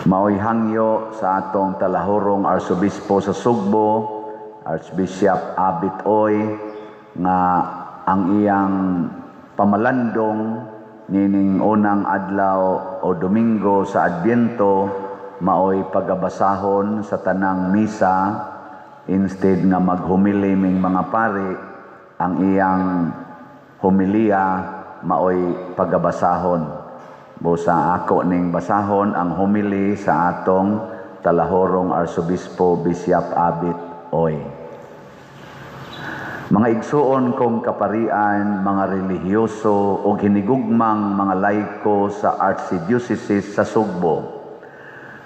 Maoy hangyo sa atong talahorong Arsobispo sa Sugbo, Archbishop Abit Oy, nga ang iyang pamalandong nining unang adlaw o Domingo sa Adbyento maoy pagabasahon sa tanang misa. Instead nga maghumili ming mga pari, ang iyang homilia maoy pagabasahon. Busa ako ning basahon ang homily sa atong talahorong Arsobispo Bishop Abit Oy. Mga igsuon kong kaparian, mga relihiyoso o hinigugmang mga laiko sa Archdiocese sa Sugbo.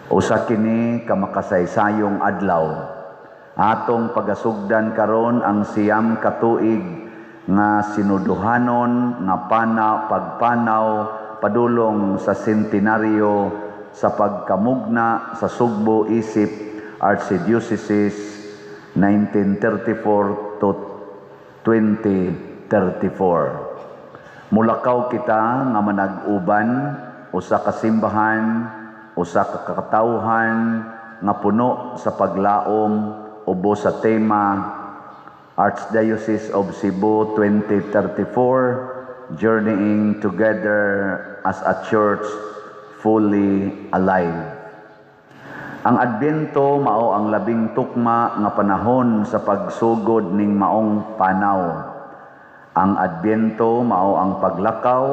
Usa kini ka makasaysayong adlaw. Atong pagasugdan karon ang 9 ka tuig nga sinuduhanon nga pagpanaw padulong sa sentenaryo sa pagkamugna sa Sugbo isip Archdiocese 1934 to 2034. Mulakaw kita nga manag-uban, usa ka simbahan, usa ka katawhan nga puno sa paglaom ubo sa tema Archdiocese of Cebu 2034, Journeying Together as a Church Fully Alive. Ang Adbyento mao ang labing tukma nga panahon sa pagsugod ning maong panaw. Ang Adbyento mao ang paglakaw,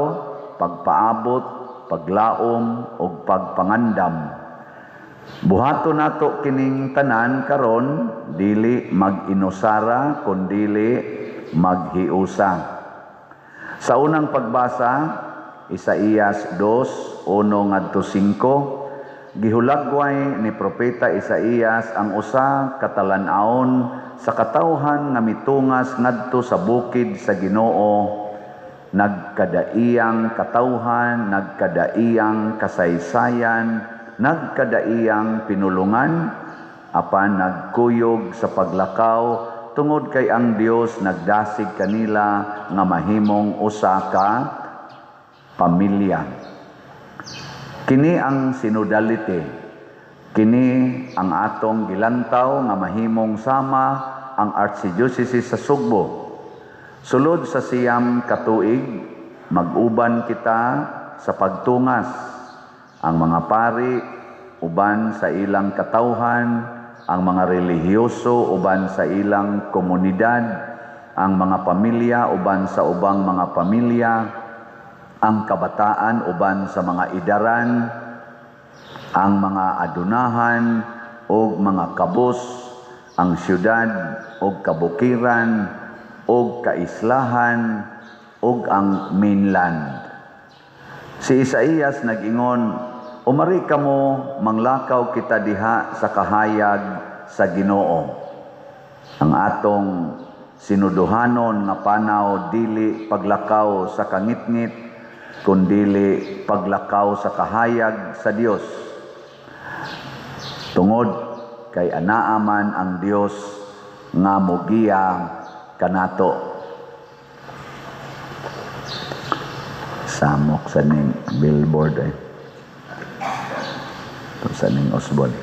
pagpaabot, paglaom ug pagpangandam. Buhaton nato kining tanan karon, dili mag-inusara kundili maghiusa. Sa unang pagbasa, Isaías 2:1 ngadto 5, gihulagway ni Propeta Isaías ang usa ka talan-awon sa katawhan nga mitungas ngadto sa bukid sa Ginoo, nagkadaiyang katawhan, nagkadaiyang kasaysayan, nagkadaiyang pinulungan, apan nagkuyog sa paglakaw tungod kay ang Dios nagdasig kanila nga mahimong usa ka pamilya. Kini ang synodality. Kini ang atong gilantaw nga mahimong sama ang Archdiocese sa Sugbo. Sulod sa 9 ka tuig, mag-uban kita sa pagtungas. Ang mga pari uban sa ilang katawhan, ang mga relihiyoso uban sa ilang komunidad, ang mga pamilya uban sa ubang mga pamilya, ang kabataan uban sa mga idaran, ang mga adunahan ug mga kabus, ang syudad ug kabukiran ug kaislahan ug ang mainland. Si Isaías nag-ingon, "Umari kamo, manglakaw kita diha sa kahayag sa Ginoo." Ang atong sinuduhanon nga panaw dili paglakaw sa kangitngit, kundili paglakaw sa kahayag sa Dios. Tungod kay anaaman ang Dios nga mogiya kanato. Samok sa ning billboard eh. Ito sa ning Osborne.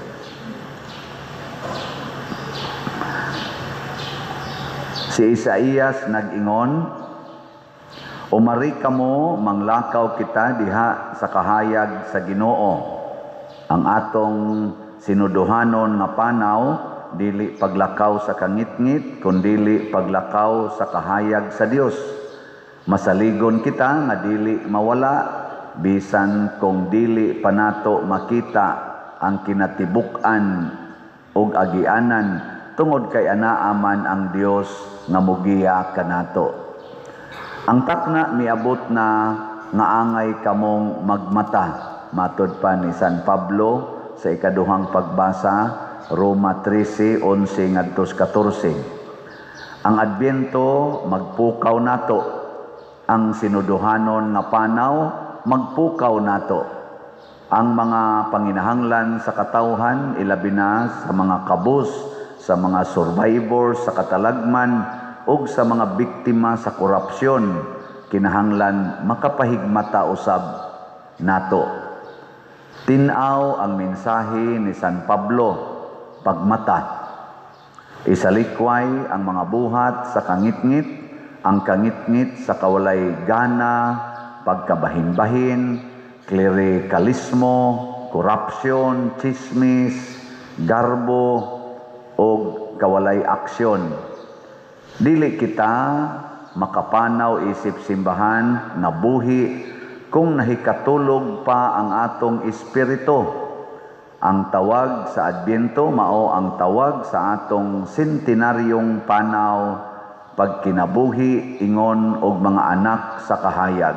Si Isaías nag-ingon, "Umari kamo, manglakaw kita diha sa kahayag sa Ginoo." Ang atong sinuduhanon nga panaw dili paglakaw sa kangitngit, kundili paglakaw sa kahayag sa Dios. Masaligon kita nga dili mawala bisan kung dili pa nato makita ang kinatibuk-an ug agianan tungod kay anaaman ang Dios nga mogiya kanato. Ang takna miabot na nga angay kamong magmata, matod pa ni San Pablo sa ikaduhang pagbasa, Roma 13:11 ngadto 14. Ang Adbyento magpukaw nato, ang sinuduhanon nga panaw magpukaw nato. Ang mga panginahanglan sa katawhan, ilabi na sa mga kabus, sa mga survivors sa katalagman ug sa mga biktima sa korupsyon, kinahanglan makapahigmata usab nato. Tin-aw ang mensahe ni San Pablo, pagmata. Isalikway ang mga buhat sa kangitngit, ang kangitngit sa kawalay gana, pagkabahin-bahin, klerikalismo, korupsyon, chismis, garbo, o kawalay aksyon. Dili kita makapanaw isip simbahan nga buhi kung nahikatulog pa ang atong espiritu. Ang tawag sa Adbyento mao ang tawag sa atong sentenaryong panaw pagkinabuhi ingon og mga anak sa kahayag.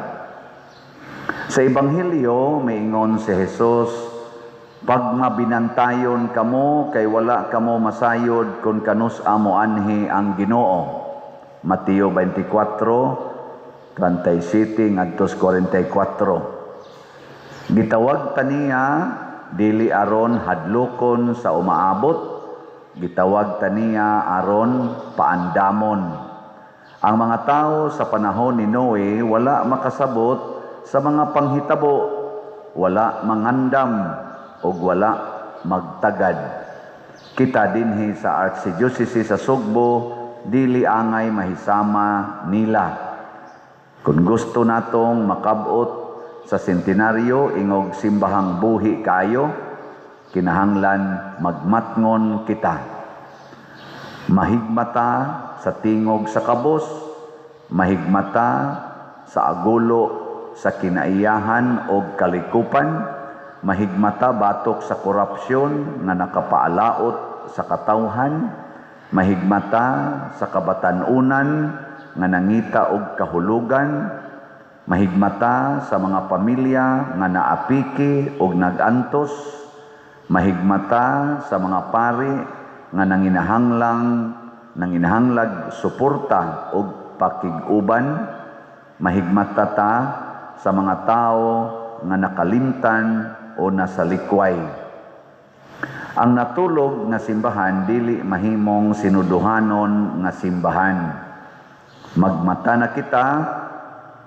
Sa Ebanghelyo miingon si Jesus, "Pagmabinantayon kamo kay wala kamo masayod kung kanus-a moanhi ang Ginoo." Mateo 24:37 ngadto 44. Gitawag ta niya dili aron hadlokon sa umaabot, gitawag ta niya aron paandamon. Ang mga tao sa panahon ni Noe wala makasabot sa mga panghitabo, wala mangandam ug wala magtagad. Kita dinhi sa Archdiocese sa Sugbo dili angay mahisama nila. Kung gusto natong makabot sa sentenaryo ingog simbahang buhi kaayo, kinahanglan magmatngon kita. Mahigmata sa tingog sa kabos, mahigmata sa agulo sa kinaiyahan og kalikupan, mahigmata batok sa korupsyon nga nakapaalaot sa katawhan, mahigmata sa kabatan-unan nga nangita og kahulugan, mahigmata sa mga pamilya nga naapiki og nagantos, mahigmata sa mga pari nga nanginahanglag suporta og pakig-uban, mahigmata ta sa mga tao nga nakalimtan o nasalikway. Ang natulog nga simbahan dili mahimong sinuduhanon nga simbahan. Magmata na kita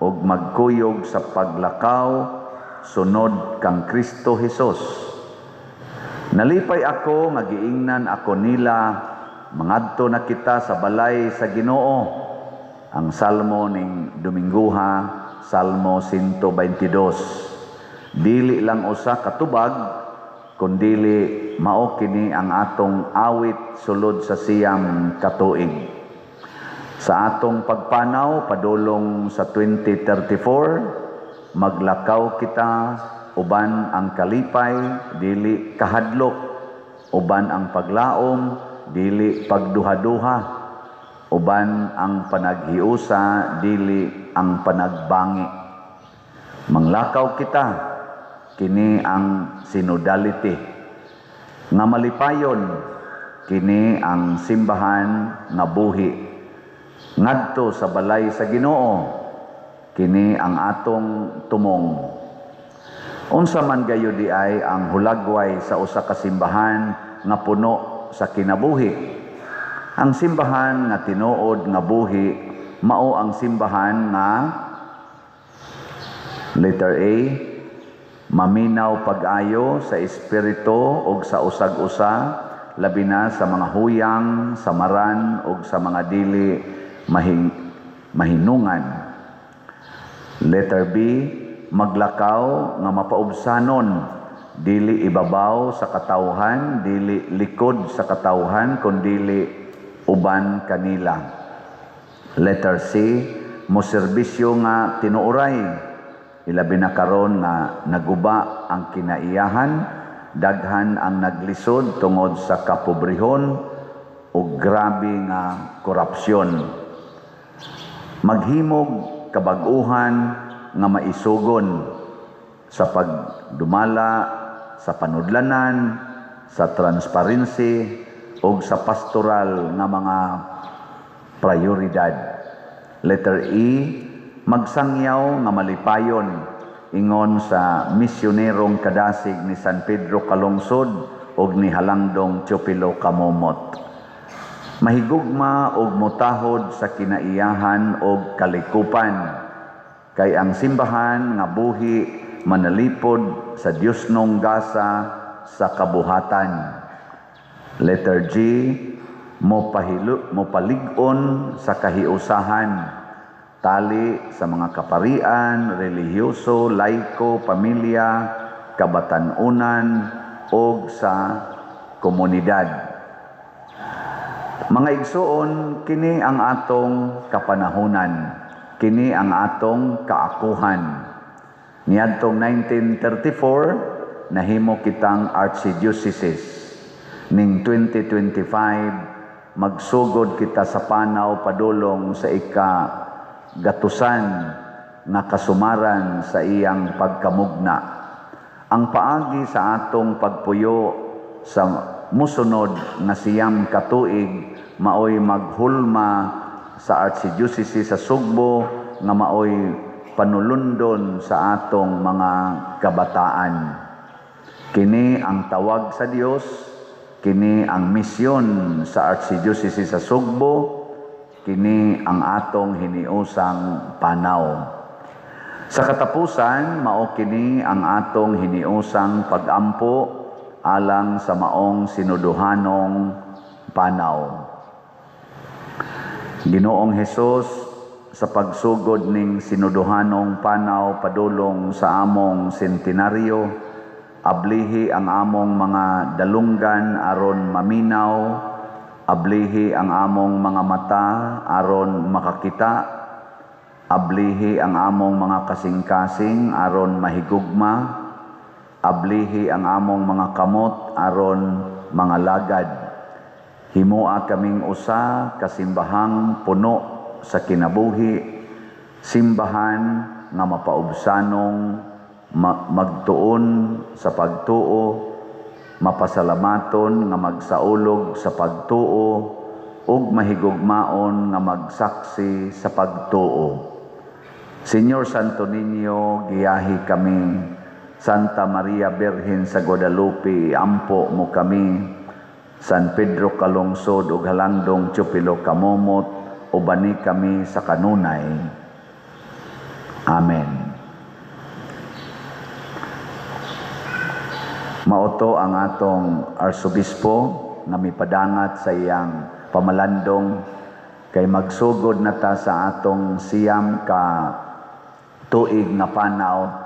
og magkuyog sa paglakaw sunod kang Kristo Hesus. Nalipay ako nga giingnan ako nila, mangadto na kita sa balay sa Ginoo. Ang salmo ning Domingguha, Salmo 122. Dili lang usa ka tubag, kundili mao kini ang atong awit sulod sa 9 ka tuig. Sa atong pagpanaw padulong sa 2034, maglakaw kita uban ang kalipay, dili kahadlok, uban ang paglaom, dili pagduha-duha, uban ang panaghiusa, dili ang panagbangi. Manglakaw kita, kini ang synodality. Nga malipayon, kini ang simbahan nga buhi. Ngadto sa balay sa Ginoo, kini ang atong tumong. Unsa man gayud di ay ang hulagway sa usa ka simbahan nga puno sa kinabuhi? Ang simbahan nga tinuod nga buhi mao ang simbahan nga letter A, maminaw pag-ayo sa espiritu ug sa usag-usa, labi na sa mga huyang, samaran ug sa mga dili mahinungan. Letter B, maglakaw nga mapaubsanon, dili ibabaw sa katawhan, dili likod sa katawhan, kundili uban kanila. Letter C, moserbisyo nga tinuoray, ilabi na karon nga naguba ang kinaiyahan, daghan ang naglisod tungod sa kapobrehon o grabe nga korupsyon. Maghimog kabag-uhan nga maisugon sa pagdumala, sa panudlanan, sa transparency ug sa pastoral nga mga prioridad. Letter E, magsangyaw nga malipayon ingon sa misionerong kadasig ni San Pedro Calungsod ug ni Halangdong Teofilo Camomot. Mahigugma og motahod sa kinaiyahan og kalikupan, kay ang simbahan nga buhi manalipod sa Diosnong gasa sa kabuhatan. Letter G, mopalig-on sa kahiusahan, tali sa mga kaparian, relihiyoso, laiko, pamilya, kabatan-unan ug sa komunidad. Mga igsuon, kini ang atong kapanahunan, kini ang atong kaakuhan. Niadtong 1934, nahimo kitang archdiocese. Ning 2025, magsugod kita sa panaw padulong sa ika gatusan nga kasumaran sa iyang pagkamugna. Ang paagi sa atong pagpuyo sa musunod nga 90 ka tuig maoy maghulma sa Archdiocese sa Sugbo nga maoy panulundon sa atong mga kabataan. Kini ang tawag sa Dios, kini ang misyon sa Archdiocese sa Sugbo, kini ang atong hiniusang panaw. Sa katapusan, mao kini ang atong hiniusang pagampo alang sa maong sinuduhanong panaw. Ginoong Hesus, sa pagsugod ning sinuduhanong panaw padulong sa among sentenaryo, ablihi ang among mga dalunggan aron maminaw, ablihi ang among mga mata aron makakita, ablihi ang among mga kasing-kasing aron mahigugma, ablihi ang among mga kamot aron mga lagad. Himoa kaming usa ka simbahang puno sa kinabuhi, simbahan nga mapaubsanong magtuon sa pagtuo, mapasalamaton nga magsaulog sa pagtuo, ug mahigugmaon nga magsaksi sa pagtuo. Señor Santo Niño, giyahi kami. Santa Maria Birhen sa Guadalupe, ampo mo kami. San Pedro Kalungsod ug Halangdong Teofilo Camomot, ubani kami sa kanunay. Amen. Maoto ang atong arsobispo nga mipadangat sa iyang pamalandong kay magsugod na ta sa atong 90 ka tuig nga panaw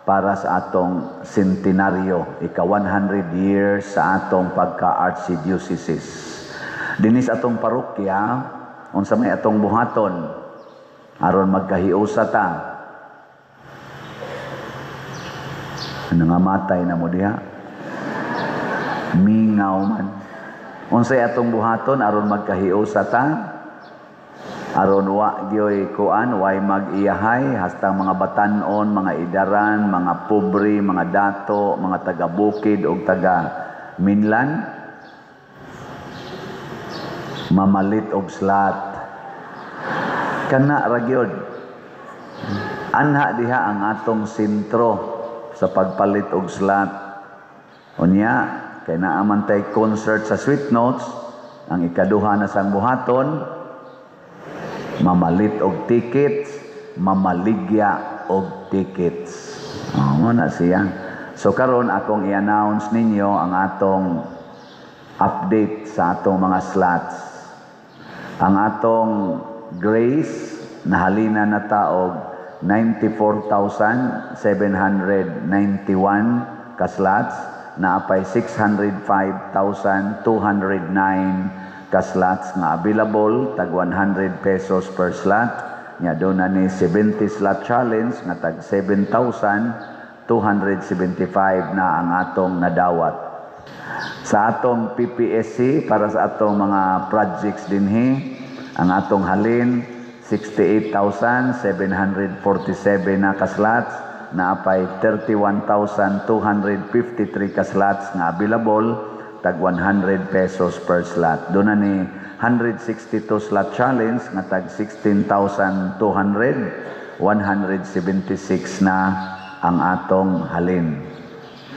para sa atong sentenaryo, ika 100 years sa atong pagka-archdiocese. Dinis atong parokya, unsa may atong buhaton aron magkahiusa ta. Nangamatay na mo diha, mingaw man. Unsay atong buhaton aron magkahiusa ta? Aron wa gyoy kuan, way mag-iyahay hasta mga batan-on, mga idaran, mga pobre, mga dato, mga taga-bukid og taga minlan, mamalit og slat. Kana ra gyud. Anha diha ang atong sentro sa pagpalit og slat. Unya kay naa man tay concert sa Sweet Notes, ang ikaduha na sang buhaton, mamalit og tickets, mamaligya og tickets. Oh, na siya. So karon akong i-announce ninyo ang atong update sa atong mga slots. Ang atong Grace nahalina na ta og 94,791 ka slots, naapay 605,209 ka slots nga available, tag 100 pesos per slot. Nya doon na ni 70 slot challenge nga tag 7,275 na ang atong nadawat. Sa atong PPSC para sa atong mga projects dinhi, ang atong halin 68,747 na ka slots, naapay 31,253 ka slots nga available, tag 100 pesos per slot. Doon na ni 162 slot challenge nga tag 16,200, 176 na ang atong halin.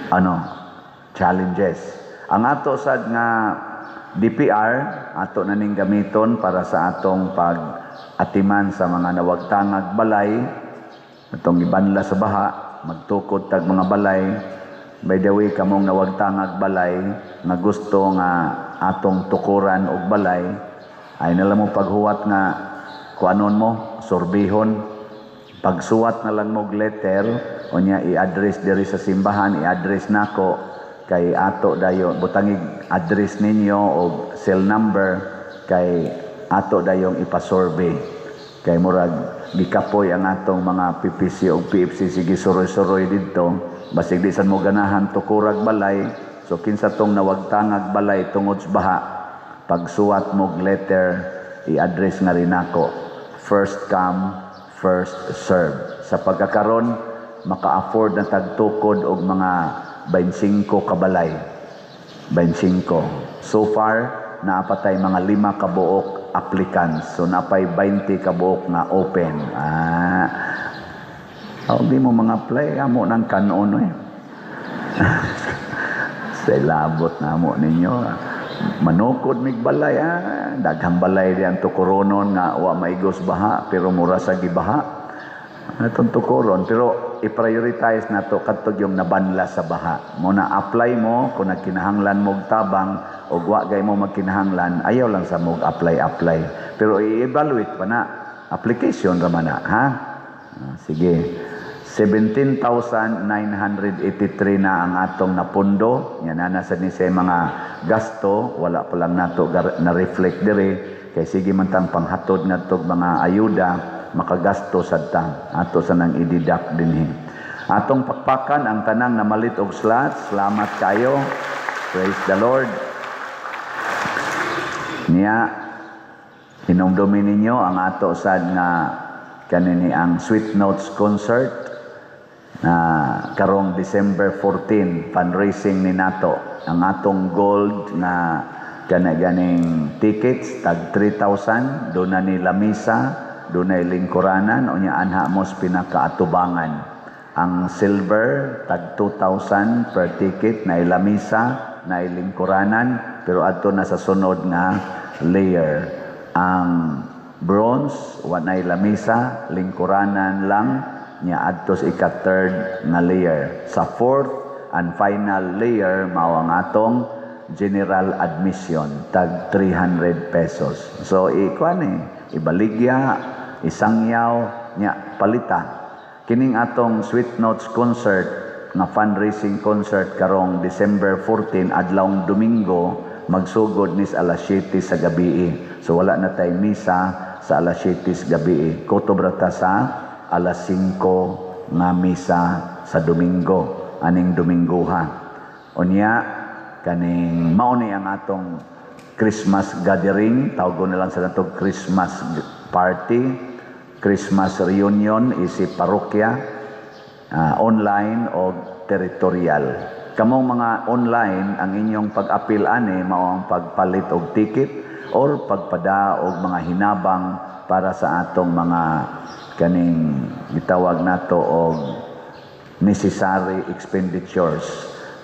Ano? Challenges. Ang ato sad nga DPR, ato na ning gamiton para sa atong pag-atiman sa mga nawagtangag balay, atong ibanla sa baha. magtukod tag mga balay. By the way, kamong nawagtangag balay nga gusto nga atong tukuran og balay, ay nala mo paghuwat nga kuanon mo, surbihon. Pagsuwat na lang mo letter, o niya i-address diri sa simbahan, i-address nako kay ato dayo butangig address ninyo o cell number kay ato dayong ipasurvey. Kay murag gikapoy ang atong mga PPC o PFC, sige suroy-suroy didto, basig di san mo ganahan tukurag balay. So kinsa tong nawagtangag balay tungod sa baha, pagsuwat mo letter, i-address nga rin ako. First come, first serve. Sa pagkakaron, maka-afford na tagtukod og mga 25 ka balay. 25. So far, naapatay mga 5 kabuok applicants. So napay 20 kabuok nga open. Oh, di mo mga apply, amo nang kanon eh. Sa labot na mo ninyo. Manukod mig balay, ah. Daghang balay diyan tukuronon nga wa maigos baha pero mura sa gibaha. Atong tukuron, pero i-prioritize nato kadto yung nabanla sa baha. Mo na apply mo kung nagkinahanglan mo tabang o wa gay mo magkinahanglan, ayaw lang sa mo apply apply. Pero i-evaluate pa na application ra man na, ha? Ah, sige. 17,983 na ang atong napundo. Yan na nasa ni sa mga gasto, wala pa lang nato na-reflect dire kay sige man tang panghatod ngadtog mga ayuda, makagasto sad ta ato sa nang i-deduct dinhi. Atong pakpakan ang tanang namalit og slots. Salamat kayo. Praise the Lord. Niya hinumdumi ninyo ang ato sad nga kanini ang Sweet Notes Concert na karong December 14, fundraising ni nato. Ang atong gold na kana ganing tickets tag 3,000, do na ni lamisa, do na lingkuranan, unya anha mos pinakaatubangan. Ang silver tag 2,000 per ticket, na lamisa, na lingkuranan, pero adto na sa sunod nga layer. Ang bronze, wa nay lamisa, lingkuranan lang, nya adto sa ika-third nga layer. Sa fourth and final layer mao ang atong general admission tag 300 pesos. So ikuan eh, ibaligya, isangyaw, nya palita. Kining atong Sweet Notes Concert nga fundraising concert karong December 14, adlawng Domingo, magsugod nis alas 7 sa gabi. So wala na tay misa sa alas 7 sa gabi. Kutob ra ta sa alas 5 nga misa sa Domingo, aning Domingoha. Unya kaning mao ni ang atong Christmas gathering, tawgon na lang sa natong Christmas party, Christmas reunion isip parokya, online o territorial. Kamong mga online, ang inyong pag-apil ani mao ang pagpalit og ticket or pagpada og mga hinabang para sa atong mga kaning gitawag nato og necessary expenditures.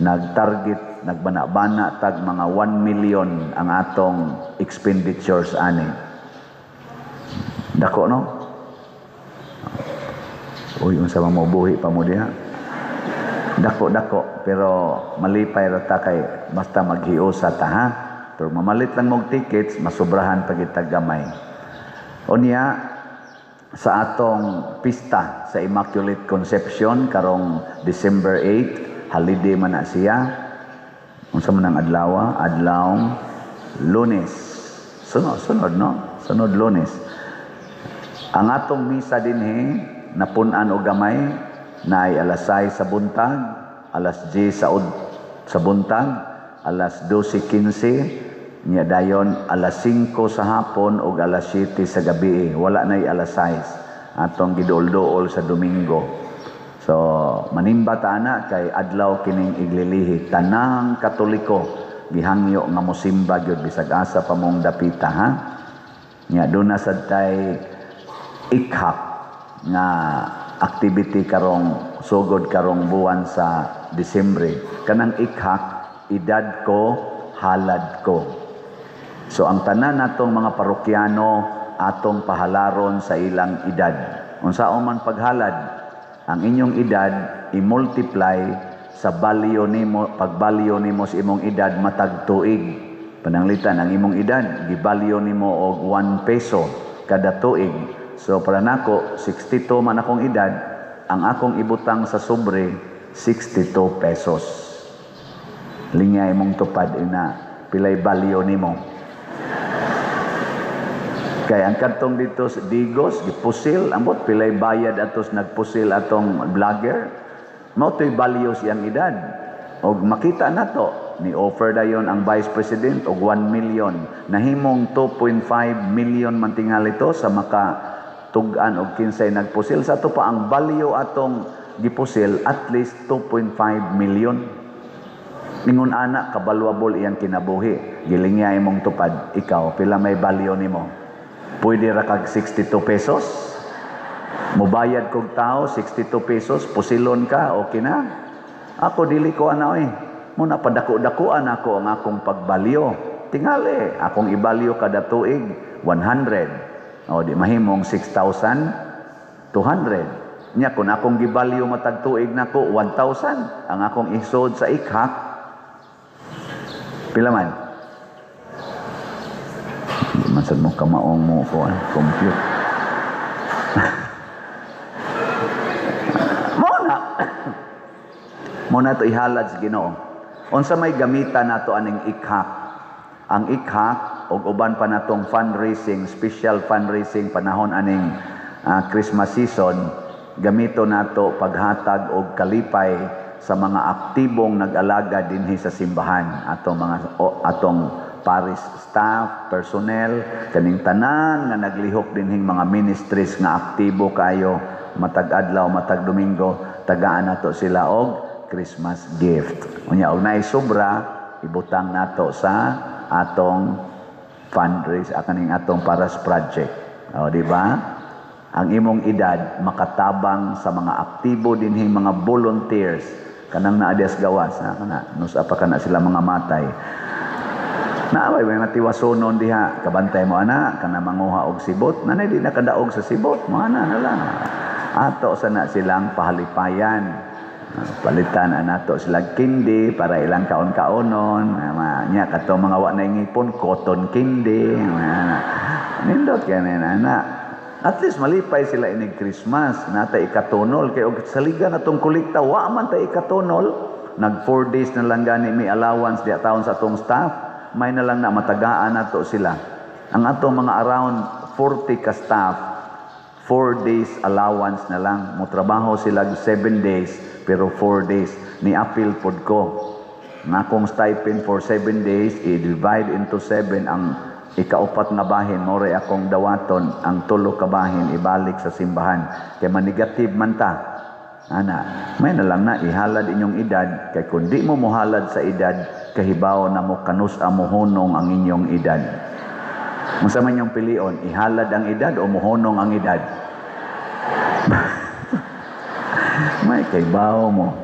Nag-target, nagbana-bana tag mga 1 million ang atong expenditures ani. Dako, no? Uy, unsa man mo, buhi pa mo diha? Dako dako, pero malipay ra ta kay basta maghiusa ta, ha. Pero mamalit lang mog tickets, masubrahan pa kita gamay. Unya sa atong pista sa Immaculate Conception karong December 8, holiday man na siya. Unsa man ang adlaw? Adlaw Lunes. Sunod, sunod, no? Sunod Lunes. Ang atong misa dinhi napun-an og gamay na ay alas 6 sa buntag, alas 10 sa buntag, alas 12:15, nya dayon alas 5 sa hapon ug alas 7 sa gabi. Wala nay alas 6. Atong giduol-duol sa Domingo. So manimba ta ana kay adlaw kining iglilihi. Tanang Katoliko gihangyo nga mosimba gyud bisag asa pa mong dapita, ha. Nya doon na sad tay ikhak nga activity karong sugod karong buwan sa Disyembre. Kanang ikhak, edad ko, halad ko. So ang tanan natong mga parokyano atong pahalaron sa ilang edad. Unsaon man paghalad? Ang inyong edad i-multiply sa value nimo, pagbalyo nimo sa imong edad matag tuig. Pananglitan ang imong edad gibalyo nimo og 1 peso kada tuig. So para nako, 62 man akong edad, ang akong ibutang sa sobre 62 pesos. Linya imong tupad ina pilay balyo nimo. Kay ang kadtong dito sa Digos, gipusil, ambot pilay bayad atos nagpusil atong vlogger. Mao to'y value siyang edad. Og makita nato, ni offer dayon ang Vice President og 1 million. Nahimong 2.5 million man tingali to sa maka tug-an og kinsay nagpusil. Sa ato pa ang value atong gipusil at least 2.5 million. Ingon ana kabaluable iyang kinabuhi. Gilingya imong tupad, ikaw pila may value nimo? Pwede ra kag 62 pesos? Mubayad kog tao 62 pesos, pusilon ka, okay na? Ako dili ko ana oy. Muna padako-dakuan ako ang akong pagbalyo. Tingali, akong ibalyo kada tuig 100. O di mahimong 6,200. Nya kung akong gibalyo matag tuig nako 1,000, ang akong isod sa ikhak pila man? Di man sad mo kamaong mo ko compute. Mo na. Mo na to ihalad sa Ginoo. Unsa may gamitan nato aning ikhak? Ang ikhak og uban pa natong fundraising, special fundraising panahon aning Christmas season, gamito nato paghatag og kalipay sa mga aktibong nag-alaga dinhi sa simbahan, atong mga atong parish staff, personnel, kaning tanan nga naglihok dinhing mga ministries nga aktibo kayo matag adlaw, matag Domingo, tagaan nato sila og Christmas gift. Unya og naay sobra, ibutang nato sa atong fundraise, kaning atong paras project. O, di ba? Ang imong edad makatabang sa mga aktibo dinhing mga volunteers kanang naadias gawas na kana nusa pa kana sila mga matay. Naaway may matiwasonon diha, kabantay mo ana kana manguha og sibot, nanay di nakadaog sa sibot, mo ana na lang. Ato sana silang pahalipayan. Palitan nato sila kindi para ilang kaon-kaonon. Nya kato mga wa na ngipon cotton candy. Nindot kani na. At least malipay sila inig Christmas. Nata ikatunol kay og saligan atong kolekta wa man ta ikatunol. Nag 4 days na lang gani may allowance diha taon sa atong staff. May na lang na matagaan nato sila. Ang atong mga around 40 ka staff, 4 days allowance na lang. Motrabaho sila 7 days, pero 4 days. Ni-appeal pod ko. Ang akong stipend for 7 days, i-divide into 7 ang ikaupat nga bahin, more akong dawaton, ang tulo ka bahin, ibalik sa simbahan. Kay manigative man ta. Ana, may na lang na ihalad inyong edad, kay kung di mo mohalad sa edad, kahibaw na mo kanus amohonong ang inyong edad. Unsa man yung pilion, ihalad ang edad o mohonong ang edad? May kaybaw mo.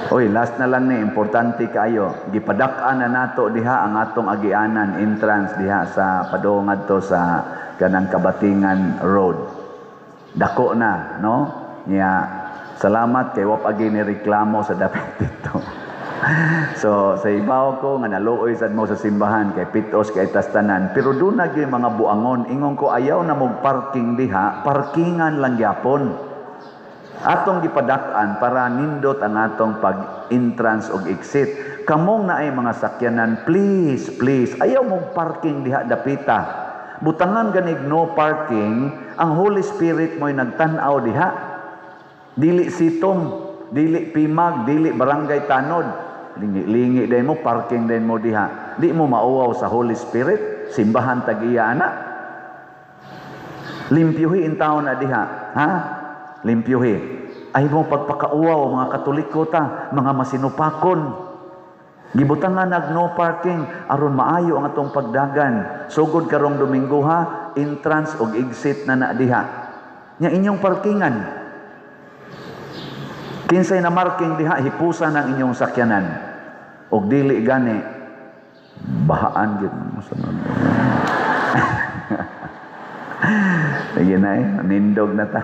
Oy, last na lang ni, importante kaayo. Gipadak-an na nato diha ang atong agianan entrance diha sa padung ngadto sa kanang Kabatingan Road. Dako na, no? Nya, salamat kay wa pa ni reklamo sa dapit dito. So, sa ibaw ko nga naluoy sad mo sa simbahan kay pitos kay tastanan, pero doon na gyud mga buangon. Ingon ko ayaw na mog parking diha, parkingan lang gyapon. Atong gipadak-an para nindot ang atong pag-entrance og exit. Kamong naay mga sakyanan, please, please, ayaw mong parking diha dapita. Butangan ganig no parking, ang Holy Spirit mo'y nagtan-aw diha. Dili sitom, dili pimag, dili barangay tanod. Lingi-lingi din mo, parking din mo diha. Di mo mauwaw sa Holy Spirit, simbahan tag-iya ana. Limpyuhi in taon na diha, ha? Limpyuhi. Ay mo pagpakauwaw mga Katoliko ta, mga masinupakon. Gibutangan nag no parking aron maayo ang atong pagdagan. Sugod karong Domingo ha, entrance og exit na na diha. Nya inyong parkingan. Kinsay na marking diha, hipusan ang inyong sakyanan. Og dili gani bahaan gyud mo sa. Sige na nindog na ta.